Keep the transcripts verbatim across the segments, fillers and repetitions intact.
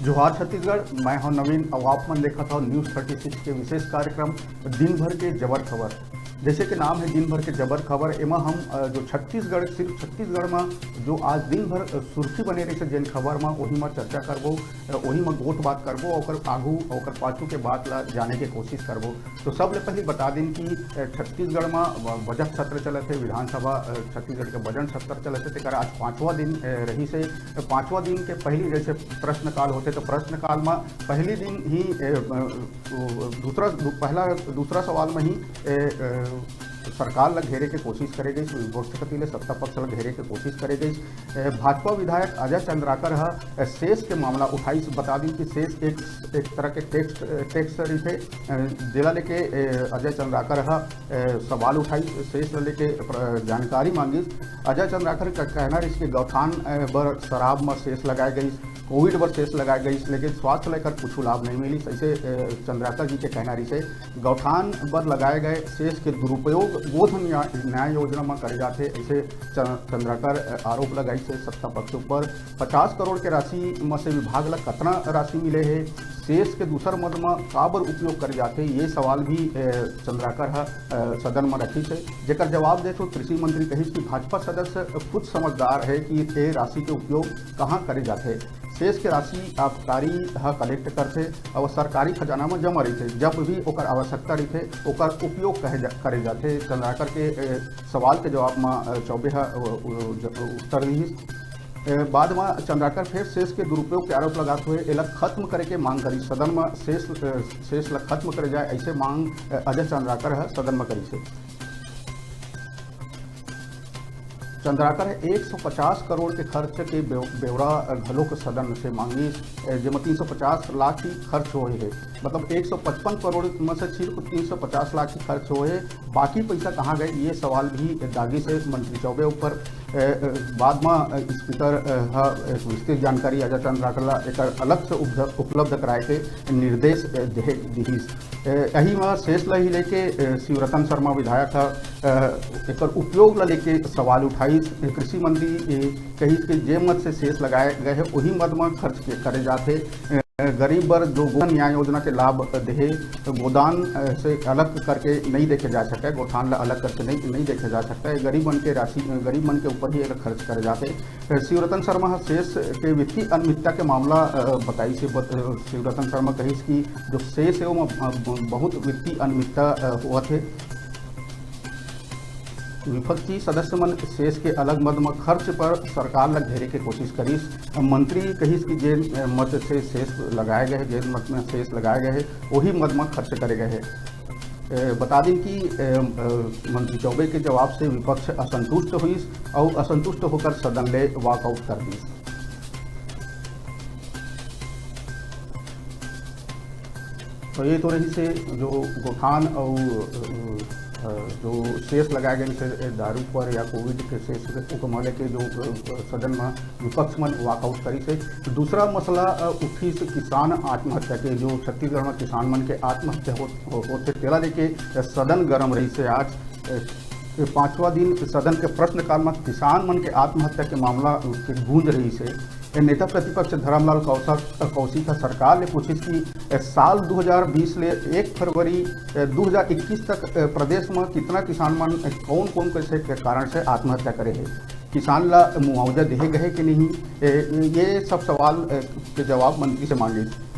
जोहार छत्तीसगढ़, मैं हूं नवीन। अब आप मन देखत हव न्यूज़ थर्टी सिक्स के विशेष कार्यक्रम दिन भर के जबर खबर। जैसे कि नाम है दिन भर के जबर खबर, एमा हम, अ, जो छत्तीसगढ़, सिर्फ छत्तीसगढ़ में जो आज दिन भर, अ, सुर्खी बने रहिस जेन खबर में, वही में चर्चा करबो, अ, वही में गोठ बात करबो, ओकर आगू, ओकर पाछू के बात ला जाने के कोशिश करबो। तो सबले पहले बता दिन कि, अ, छत्तीसगढ़ में ब-, बजट सत्र चलत है, विधानसभा, अ, छत्तीसगढ़ के बजट सत्र चलत है, तेकर आज पांचवा दिन, अ, रहिस है। पांचवा दिन के पहली जैसे प्रश्नकाल होथे, तो प्रश्नकाल में पहली दिन ही, अ, अ, वो दूसरा, दू-, पहला, दूसरा सवाल में ही, अ, अ, सरकार ला घेरे के कोशिश करे गई, विपक्ष कति ले सत्ता पक्ष ला घेरे के कोशिश करे गई। अ, भाजपा विधायक अजय चंद्राकर ह, अ, सेस के मामला उठाइस। बता दी कि सेस एक, एक तरह के टैक्स, अ, टैक्स रहिथे, अ, जेला लेके, अ, अजय चंद्राकर ह, अ, सवाल उठाइस, सेस ला लेके प्र-, जानकारी मांगिस। अजय चंद्राकर का कहना रहिस कि गौठान, अ, बर शराब म सेस लगाए गई, कोविड बर सेस लगाए गई, लेकिन स्वास्थ्य लेकर कुछ लाभ नहीं मिलिस। ऐसे, अ, चंद्राकर जी के कहना रहिस है। गौठान बर लगाए गए सेस के दुरुपयोग गोधन न्या-, न्याय योजना म करे जाथे, ऐसे च-, चंद्राकर, अ, आरोप लगाइस है सत्ता पक्ष ऊपर। पचास करोड़ के राशि म से विभाग ला कतना राशि मिले है, सेस के दूसर मद म काबर उपयोग करे जाथे, ये सवाल भी, अ, चंद्राकर ह, अ, सदन म रखिस है, जेकर जवाब देत हुए कृषि मंत्री कहिस कि भाजपा सदस्य खुद समझदार है कि ये राशि के उपयोग कहाँ करे जाथे। सेस के राशि आबकारी ह कलेक्ट करथे और सरकारी खजाना म जमा रहिथे, जब भी ओकर आवश्यकता रहिथे, ओकर उपयोग कहे जा, करे जाथे। चंद्राकर के, अ, सवाल के जवाब म, अ, चौबे ह, अ, अ, ज-, उत्तर दिहिस। अ, बाद म चंद्राकर फेर सेस के दुरुपयोग के आरोप लगात हुए एला खत्म करे के मांग करिस। सदन म सेस, अ, सेस ला खत्म करे जाए, ऐसे मांग, अ, अजय चंद्राकर ह सदन म करिस हे। चंद्राकर ह एक सौ पचास करोड़ के खर्च के ब्यौ-, ब्यौरा घलोक सदन से मांगिस, अ, जेमा तीन सौ पचास लाख ही खर्च होए हे। मतलब एक सौ पचपन करोड़ में से सिर्फ तीन सौ पचास लाख ही खर्च होए हे, बाकी पैसा कहाँ गए, ये सवाल भी दागिस हे मंत्री चौबे ऊपर। अ, अ, बाद में, अ, स्पीकर, अ, ह एक विस्तृत जानकारी अजय चंद्राकर ला एकर अलग से उपध-, उपलब्ध कराए के निर्देश, अ, दे दिहिस। अ, यही म सेस ला ही लेके, अ, शिवरतन शर्मा विधायक ह, अ, एकर उपयोग ला लेके सवाल उठाइस। अ, कृषि मंत्री, अ, कहिस कि जे मद से सेस लगाए गए हे, वही मद म खर्च के करे जाथे। अ, गरीब बर जो गोधन न्याय योजना के लाभ देहे, तो गोदान, अ, से अलग करके नहीं देखे जा सकता है, गोठान ला अलग करके नहीं, नहीं देखे जा सकता है। गरीब मन के राशि, अ, गरीब मन के ऊपर ही एला खर्च करे जाथे। अ, शिवरतन शर्मा ह सेस के वित्तीय अनियमितता के मामला, अ, बताइस हे। बत-, अ, शिवरतन शर्मा कहिस कि जो सेस हे, ओमा, अ, ब-, बहुत वित्तीय अनियमितता, अ, होवत हे। विपक्षी सदस्य मन सेस के अलग मद म खर्च पर सरकार ल घेरे के कोशिश करिस। मंत्री कहिस कि जेन, अ, मद से सेस लगाए गए हे, जेन मद में सेस लगाए गए हे, वही मद म खर्च करे गए हे। अ, बता दें कि, अ, अ, मंत्री चौबे के जवाब से विपक्ष असंतुष्ट होइस अउ असंतुष्ट होकर सदन ले वॉकआउट कर दिस। तो ये तो रहिस हे जो गोठान अउ, अ, अ, जो सेस लगाए गए हे दारू पर या कोविड के सेस, ओकर मामले के जो, अ, सदन में विपक्ष मन वॉकआउट करिस हे। दूसरा मसला, अ, उठिस किसान आत्महत्या के, जो छत्तीसगढ़ में किसान मन के आत्महत्या हो, हो, होथे, तेला लेके सदन गरम रहिस हे आज। अ, पांचवा दिन सदन के प्रश्नकाल में किसान मन के आत्महत्या के मामला के गूंज रहिस हे। ए, नेता प्रतिपक्ष धरमलाल कौशिक, कौशिक ह सरकार ले पूछिस कि, ए, साल दू हज़ार बीस ले एक फरवरी, ए, दू हज़ार इक्कीस तक, ए, प्रदेश म कितना किसान मन, ए, कौन-कौन कैसे के कारण से आत्महत्या करे हे, किसान ला मुआवजा देहे गए कि नहीं, ए, ये सब सवाल, ए, के जवाब मंत्री से मांगे।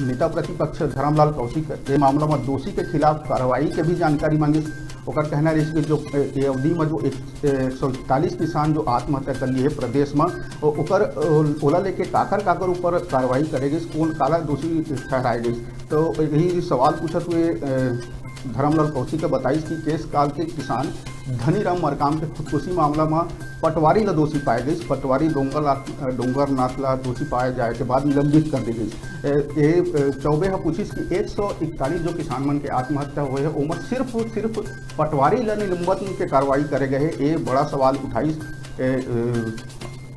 नेता प्रतिपक्ष धरमलाल कौशिक ए मामला म दोषी के खिलाफ कार्रवाई के भी जानकारी मांगिस। ओकर कहना रहिस कि जो, ए, ए अवधि म जो एक, एक सौ इकतालीस किसान जो आत्महत्या कर लिए हे प्रदेश म, ओ-, ओकर, ओ-, ओला लेके काकर, काकर ऊपर कार्रवाई करे गिस, कौन काला दोषी ठहराए गिस। तो यही सवाल पूछत हुए, ए, धरमलाल कौशिक ह बताइस कि केश काल के किसान धनीराम मरकाम के खुदकुशी मामला म पटवारी ल दोषी पाए गइस। पटवारी डोंगरनाथ, डोंगरनाथ ल दोषी पाए जाए के बाद निलंबित कर दे गइस। ए, ए, ए, चौबे ह पूछिस कि एक सौ इकतालीस जो किसान मन के आत्महत्या होए हे, ओमा सिर्फ, सिर्फ पटवारी ल निलंबन के कार्रवाई करे गए हे। ए बड़ा सवाल उठाइस, ए, ए,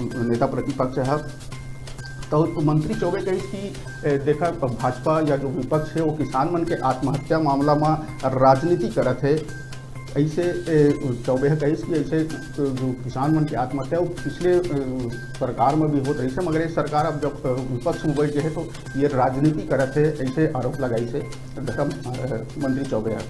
नेता प्रतिपक्ष ह। तो मंत्री चौबे कहिस कि, ए, देखा, भाजपा या जो विपक्ष हे, वो किसान मन के आत्महत्या मामला म राजनीति करत हे। ऐसे ए, चौबे ह कहिस कि ऐसे जो किसान मन के आत्महत्या वो पिछले ए, सरकार में भी होत रहिस हे, मगर ये सरकार अब जब ए, विपक्ष में बैठ गए हे तो ये राजनीति करत हे, ऐसे आरोप लगाइस हे धर्म ए, मंत्री चौबे ह।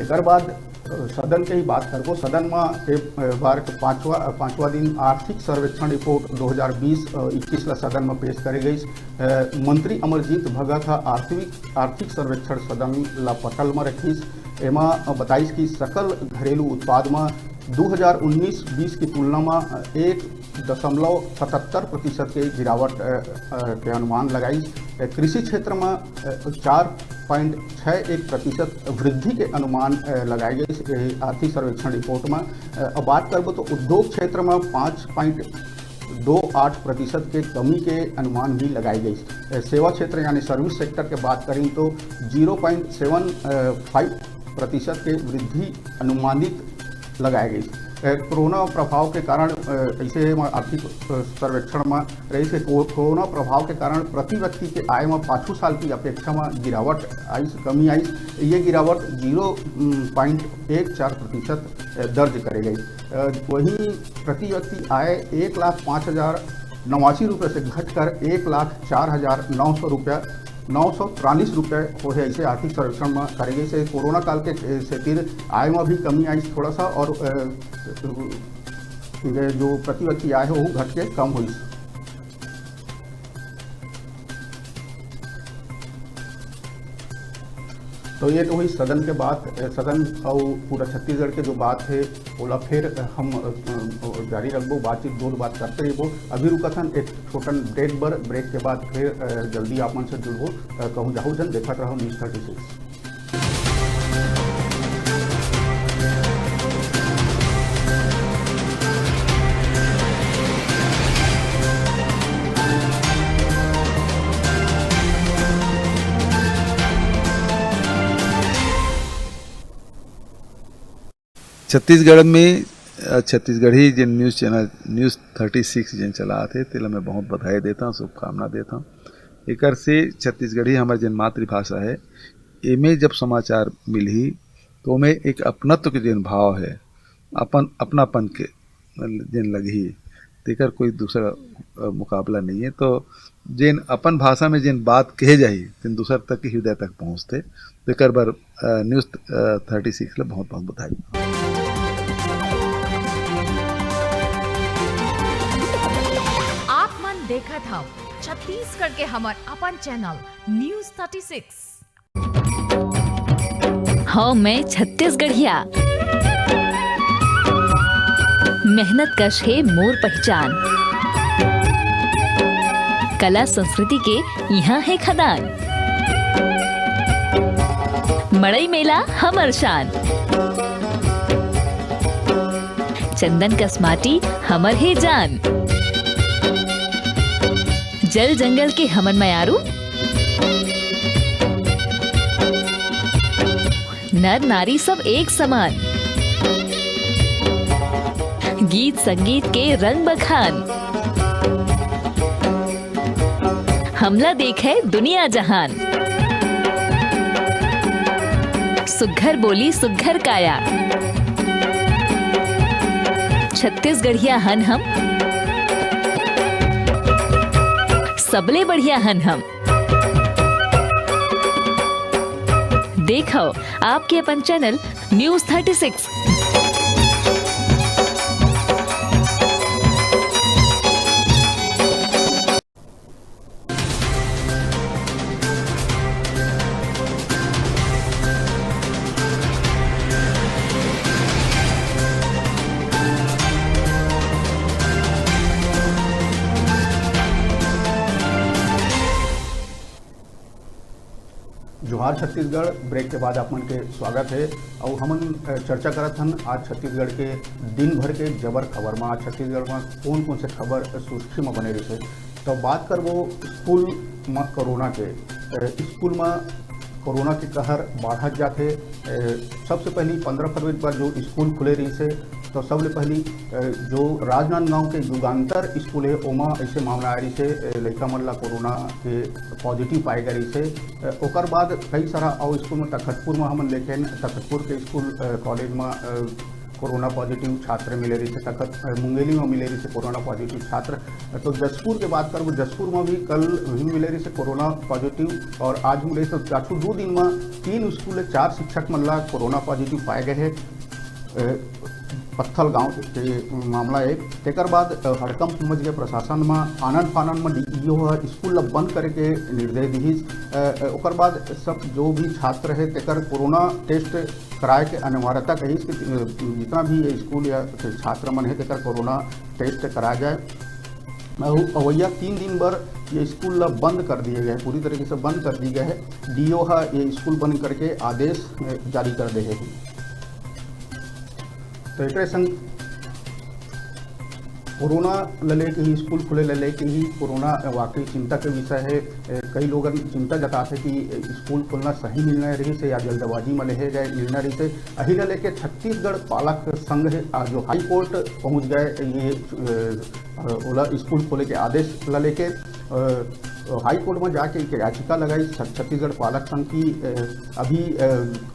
एकर बाद अ, सदन के ही बात करबो। सदन म ए, ए, बार के पांचवा, अ, पांचवा दिन आर्थिक सर्वेक्षण रिपोर्ट दो हज़ार बीस, अ, इक्कीस ला सदन म पेश करे गइस। अ, मंत्री अमरजीत भगत ह आर्थिक, आर्थिक सर्वेक्षण सदन ला पटल म रखिस। एमा, अ, बताइस कि सकल घरेलू उत्पाद म दो हज़ार उन्नीस बीस की तुलना म, अ, एक दशमलव सतहत्तर प्रतिशत के गिरावट, अ, अ, के अनुमान लगाइस। अ, कृषि क्षेत्र म, अ, चार point छः एक प्रतिशत वृद्धि के अनुमान, अ, लगाए गइस एही आर्थिक सर्वेक्षण रिपोर्ट म। अ, अब बात करबो तो उद्योग क्षेत्र म पाँच point दो आठ प्रतिशत के कमी के अनुमान भी लगाए गइस। अ, सेवा क्षेत्र यानी service sector के बात करें तो zero point seven five प्रतिशत के वृद्धि अनुमानित लगाए गइस। अ, कोरोना प्रभाव के कारण, अ, ऐसे म आर्थिक, अ, सर्वेक्षण म रहिस हे को-, कोरोना प्रभाव के कारण प्रति व्यक्ति के आय म पाछू साल की अपेक्षा म गिरावट आइस, कमी आइस। ये गिरावट zero point एक चार प्रतिशत दर्ज करे गइस। अ, वहीं प्रति व्यक्ति आय एक लाख पाँच हजार नवासी रुपये से घटकर एक लाख चार हजार नौ सौ रुपया, नौ सौ तिरालीस रुपये होहे, ऐसे आर्थिक सर्वेक्षण म करे गइस हे। कोरोना काल के, ए, सेतिर आय म भी कमी आइस थोड़ा सा और, अ, जो प्रति व्यक्ति आय हे, वो घट के कम होइस। तो ये तो हुई सदन के बात, अ, सदन अउ पूरा छत्तीसगढ़ के जो बात हे, ओला फिर हम, अ, अ, जारी रखबो, बातचीत, दो बात करते रहिबो। अभी रुकत हन एक छोटन ब्रेक बर, ब्रेक के बाद फिर, अ, जल्दी आप मन से जुड़बो। अ, कहूँ जाहू झन, देखत रहू News thirty six। छत्तीसगढ़ में, अ, छत्तीसगढ़ी जेन news channel, News thirty six जेन चलात हे, तेला मैं बहुत बधाई देता हूँ, शुभकामना देता हूँ। एकर से छत्तीसगढ़ी हमर जेन मातृभाषा हे, एमे जब समाचार मिलही, तो ओमे एक अपनत्व के जेन भाव हे, अपन, अपनापन के जेन लगही, तेकर कोई दूसरा, अ, मुकाबला नहीं है। तो जेन अपन भाषा में जेन बात कहे जाही, तेन दूसर तक के हृदय तक पहुँचथे। तेकर बर, अ, News, अ, thirty six ल बहुत-बहुत बधाई। आप मन देखत हव छत्तीसगढ़ के हमर अपन channel News thirty six। हव मैं छत्तीसगढ़िया। मेहनत कश हे मोर पहचान। कला संस्कृति के इहाँ हे खदान। मड़ई मेला हमर शान। चंदन कस माटी हमर हे जान। जल जंगल के हमन मयारू। नर नारी सब एक समान। गीत संगीत के रंग बखान। हमला देखे दुनिया जहान। सुघर बोली सुघर काया। छत्तीसगढ़िया हन हम। सबले बढ़िया हन हम। देखव आपके अपन channel News thirty six। जोहार छत्तीसगढ़, ब्रेक के बाद आप मन के स्वागत हे। अउ हमन, अ, चर्चा करत हन आज छत्तीसगढ़ के दिन भर के जबर खबर म। आज छत्तीसगढ़ म कोन-कोन से खबर सुर्खी म बने रहिथे, तो बात करबो स्कूल म कोरोना के। अ, स्कूल म कोरोना के कहर बाढ़त जाथे। अ, सबसे पहली पंद्रह फरवरी पर जो स्कूल खुले रहिसे, तो सबले पहली, अ, जो राजनांदगांव के युगांतर स्कूल हे, ओमा ऐसे मामला आए रहिसे, अ, लइका मन ला कोरोना के पॉजिटिव पाए गए रहिसे। अ, ओकर बाद कई सारा अउ स्कूल में, तखतपुर में हमन देखेन, तखतपुर के स्कूल, अ, कॉलेज में, अ, कोरोना पॉजिटिव छात्र मिले रहिसे, तखत-, अ, मुंगेली में मिले रहिसे कोरोना पॉजिटिव छात्र। अ, तो जशपुर के बात करबो, जशपुर में भी कल भी मिले रहिसे कोरोना पॉजिटिव, और आज मिले, तो पाछू दू दिन में तीन स्कूल ले चार शिक्षक मन ला कोरोना पॉजिटिव पाए गए हे। अ, पत्थल गांव के मामला हे। तेकर बाद, अ, हड़कंप मच गए प्रशासन म, आनन फानन म डीईओ ह स्कूल ल बंद करे के निर्देश दिहिस। अ, अ, ओकर बाद सब जो भी छात्र हे, तेकर कोरोना टेस्ट कराए के अनिवार्यता कहिस कि, अ, जितना भी ये स्कूल या छात्र मन हे, तेकर कोरोना टेस्ट कराया जाए। अउ अवइया तीन दिन बर ये स्कूल ल बंद कर दिए गए, पूरी तरीके से बंद कर दिए गए हे। डीईओ ह ये स्कूल बंद करके आदेश, अ, जारी कर दे हे। तो एकरे संग कोरोना ल लेके ही, स्कूल खुले ल लेके ही, कोरोना वाकई चिंता के विषय हे। ए, कई लोगन चिंता जताथे कि स्कूल खोलना सही निर्णय रहिसे या जल्दबाजी म लेहे गए निर्णय रहिसे। अही ल लेके छत्तीसगढ़ पालक संघ हे, आ, जो हाई कोर्ट पहुंच गए ये, ए, अ, ओला स्कूल खोले के आदेश ल लेके, अ, हाई कोर्ट में जाके एक याचिका लगाई छ-, छत्तीसगढ़ पालक संघ की, अ, अभी, अ,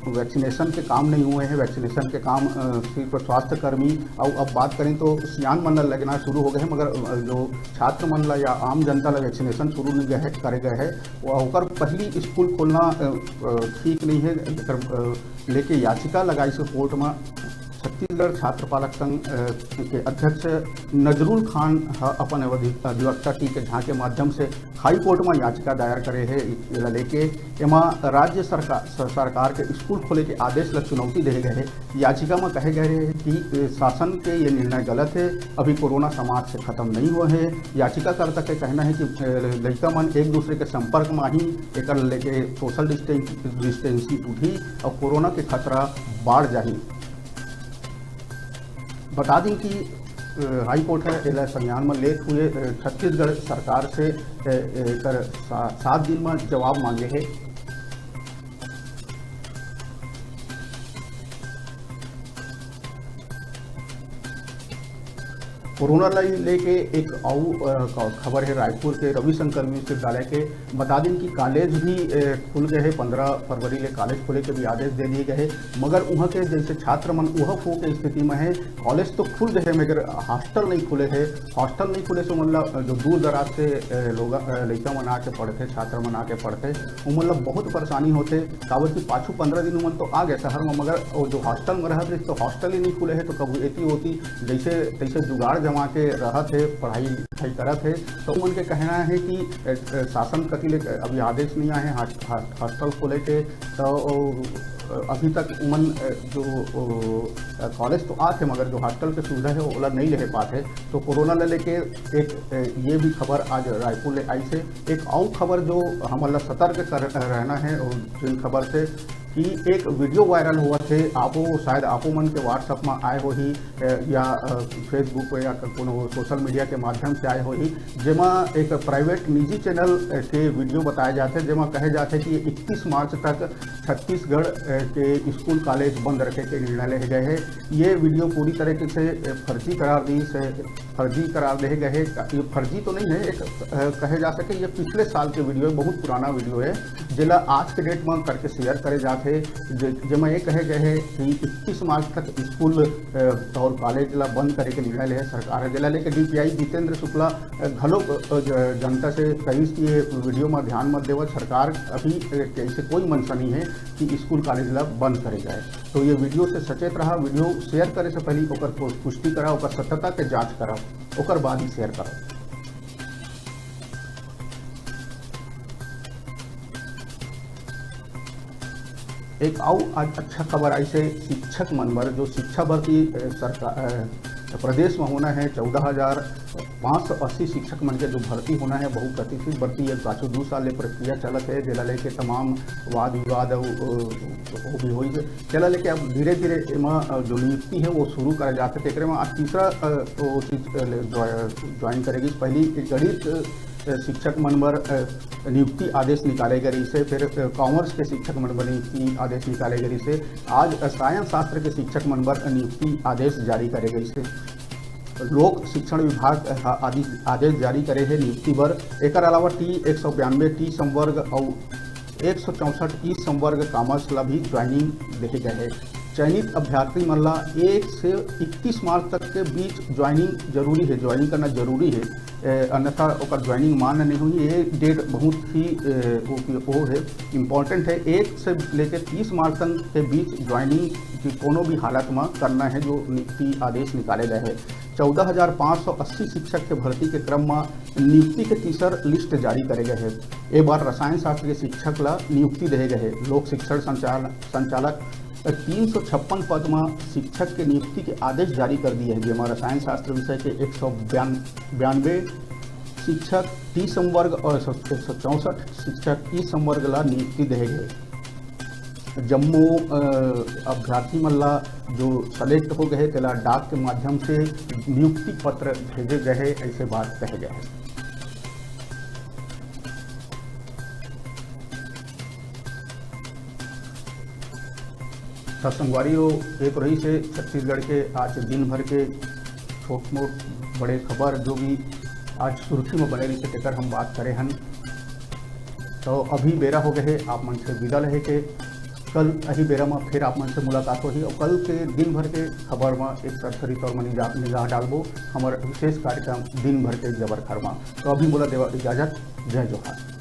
वैक्सीनेशन के काम नहीं हुए हैं, वैक्सीनेशन के काम, अ, सिर्फ स्वास्थ्य कर्मी, अउ अब बात करें तो सियान मन ल लगना शुरू हो गए हैं, मगर, अ, जो छात्र मन ला या आम जनता ला वैक्सीनेशन शुरू नहीं गए है, करे गए है, वो ओकर पहली स्कूल खोलना, अ, अ, ठीक नहीं है, एकर, अ, लेके याचिका लगाई से कोर्ट में। छत्तीसगढ़ छात्र पालक संघ, अ, के अध्यक्ष नजरुल खान ह अपन अवधि-, अधिवक्ता टीके झा के माध्यम से हाई कोर्ट म याचिका दायर करे हे। एला लेके एमा राज्य सरकार, स-, सरकार के स्कूल खोले के आदेश ल चुनौती देहे गए हे। याचिका म कहे गए हे कि, अ, शासन के ये निर्णय गलत हे, अभी कोरोना समाज से खत्म नहीं हुआ है। याचिकाकर्ता के कहना है कि, अ, लइका मन एक दूसरे के संपर्क म आही, एकर लेके सोशल डिस्टेंस, डिस्टेंसिंग टूटही और कोरोना के खतरा बाढ़ जाही। बता दें कि, अ, हाई कोर्ट ह एला संज्ञान म लेत हुए, अ, छत्तीसगढ़ सरकार से, अ, अ, एकर सा-, सात दिन म जवाब मांगे हे। कोरोना ला लेके एक अउ, अ, ख-, खबर है रायपुर के रविशंकर विश्वविद्यालय के। बता दें कि कॉलेज भी, अ, खुल गए हैं, पन्द्रह फरवरी ले कॉलेज खोले के भी आदेश दे दिए गए हैं, मगर वहाँ के जैसे छात्र मन उहप हो के स्थिति में है। कॉलेज तो खुल गए हैं, मगर हॉस्टल नहीं खुले हैं। हॉस्टल नहीं खुले से मतलब जो दूर दराज से, अ, लोग, अ, लइका मन आके पढ़ते, छात्र मन आके पढ़ते, वो मतलब बहुत परेशानी होते। काबर कि पाछू पन्द्रह दिन उमन तो आ गए शहर में, मगर वो जो हॉस्टल में रहत रहिस, तो हॉस्टल ही नहीं खुले है, तो कभू एती ओती जैसे तैसे जुगाड़ जमा के रहत है, पढ़ाई लिखाई करत है। तो उमन के कहना है कि, अ, अ, शासन कति ले अभी आदेश नहीं आए हैं हॉस-, हॉस-, हॉस्टल खोले के, तो, अ, अभी तक उमन, अ, जो, अ, कॉलेज तो आत है, मगर जो हॉस्टल के सुविधा है, वो ओला नहीं ले पात है। तो कोरोना ले लेके एक, अ, ये भी खबर आज रायपुर ले आई से। एक अउ खबर जो हमन ला सतर्क कर रहना है, और जिन खबर से कि एक वीडियो वायरल हुआ थे, आपो, शायद आपो मन के WhatsApp में आए होही, अ, या, अ, Facebook पे या क-, कोनो सोशल मीडिया के माध्यम से आए होही, जेमा एक प्राइवेट निजी चैनल, अ, के वीडियो बताए जाथे, जेमा कहे जाथे कि इकतीस मार्च तक छत्तीसगढ़, अ, के स्कूल कॉलेज बंद रखे के निर्णय ले गए है। ये वीडियो पूरी तरीके से, अ, फर्जी करार दी से फर्जी करार दे गए हे। ये फर्जी तो नहीं है, एक, अ, कहे जा सके, ये पिछले साल के वीडियो है, बहुत पुराना वीडियो है, जेला आज के डेट में करके शेयर करे जात हे, जे-, जेमा ये कहे गए हे कि इकतीस मार्च तक स्कूल, अ, और कॉलेज ला बंद करे के निर्णय ले हे सरकार ह, जेला लेके डीपीआई जितेंद्र शुक्ला, अ, घलो, अ, ज-, जनता से कहिस कि ये वीडियो में ध्यान मत देवत, सरकार अभी, अ, ऐसे कोई मंशा नहीं है कि स्कूल कॉलेज ला बंद करे जाए। तो ये वीडियो से सचेत रहा, वीडियो शेयर करे से पहले ओकर पु-, पुष्टि करा, ओकर सत्यता के जांच करा, ओकर बाद ही शेयर करा। एक अउ आज अच्छा खबर आई से शिक्षक मन बर, जो शिक्षा भर्ती, अ, सरकार, अ, प्रदेश में होना है, चौदह हजार पाँच सौ अस्सी शिक्षक मन के जो भर्ती होना है, बहुप्रतीक्षित भर्ती, ये पाछू दू साल ले प्रक्रिया चलत है, जेला लेके तमाम वाद विवाद अउ, अ, वो भी होई है। जेला लेके अब धीरे-धीरे एमा, अ, जो नियुक्ति है, वो शुरू करा जात है। तेकरे में आज तीसरा, अ, वो चीज, अ, ले, ज्वा-, ज्वाइन करेगी। पहली गणित, अ, अ, शिक्षक मन बर, अ, नियुक्ति आदेश निकाले गे रहिस हे, फिर, अ, कॉमर्स के शिक्षक मन बर नियुक्ति आदेश निकाले गे रहिस हे। आज रसायन शास्त्र के शिक्षक मन बर नियुक्ति आदेश जारी करे गइस हे। लोक शिक्षण विभाग ह आदि-, आदेश जारी करे हे नियुक्ति बर। एकर अलावा टी एक सौ बयानबे टी संवर्ग अउ एक सौ चौसठ ई संवर्ग कॉमर्स ला भी ज्वाइनिंग देहे गए हे। चयनित अभ्यर्थी मन ला एक से इकतीस मार्च तक के बीच ज्वाइनिंग जरूरी हे, ज्वाइनिंग करना जरूरी हे। ए, अन्यथा ओकर ज्वाइनिंग मान्य नहीं होही। ये डेट बहुत ही, ए, वो, वो है, इम्पोर्टेंट है। एक से लेके तीस मार्च तक के बीच ज्वाइनिंग की कोनो भी हालत में करना है, जो नियुक्ति आदेश निकाले गए हैं। चौदह हजार पाँच सौ अस्सी शिक्षक के भर्ती के क्रम में नियुक्ति के तीसर लिस्ट जारी करे गए हैं। ए बार रसायन शास्त्र के शिक्षक ला नियुक्ति देहे गए हैं। लोक शिक्षण संचाल-, संचालक तीन सौ छप्पन पद में शिक्षक के नियुक्ति के आदेश जारी कर दिए हैं, जेमा रसायन शास्त्र विषय के एक सौ बयानबे शिक्षक टी संवर्ग और एक सौ चौसठ शिक्षक ई संवर्ग ला नियुक्ति देहे गए। जम्मो, अ, अभ्यर्थी मन ला जो सेलेक्ट हो गए, तेला डाक के माध्यम से नियुक्ति पत्र भेजे गए, ऐसे बात कहे गए हैं। त संगवारी हो, ये तो रहिस हे छत्तीसगढ़ के आज दिन भर के छोट मोट बड़े खबर, जो भी आज सुर्खी में बने रहिस हे, तेकर हम बात करे हन। तो अभी बेरा हो गए हे आप मन से विदा लेहे के। कल अही बेरा में फिर आप मन से मुलाकात होही और कल के दिन भर के खबर में एक सरसरी तौर में निगाह, निगाह डालबो हमर विशेष कार्यक्रम दिन भर के जबर खरमा। तो अभी मोला देवा इजाजत। जय जोहार।